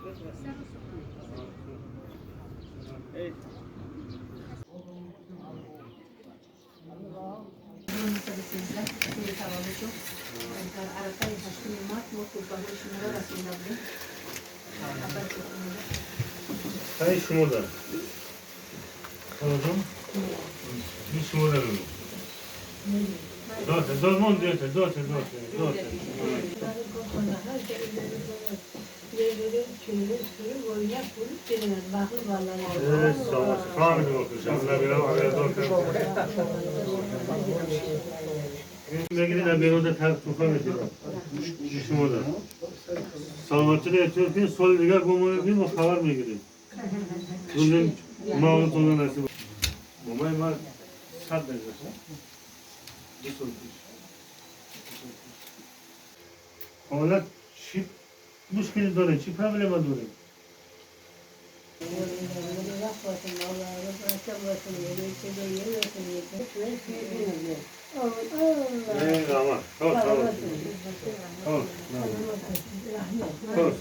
913 در عرفه 8 مارس ما توبه شما را رسونده بودیم. خبر Тай шумо дар. Хорошо? Ин шумо дар. Доте, дот, мон доте, доте, доте, доте. Мегири дар беруда туҳфа метирам. Шумо дар. Саломатиро эҳтиёт кунед, соли дигар бо мо мебинем, мо хабар мегирем. Рӯзи мавлудтонро насиб. Момаи ман 100 мегузашт. 2 сол пеш. Ҳолат чӣ мушкилӣ дорем, чӣ проблема дорем? Раҳмат. Хоб, хоб. Хоб.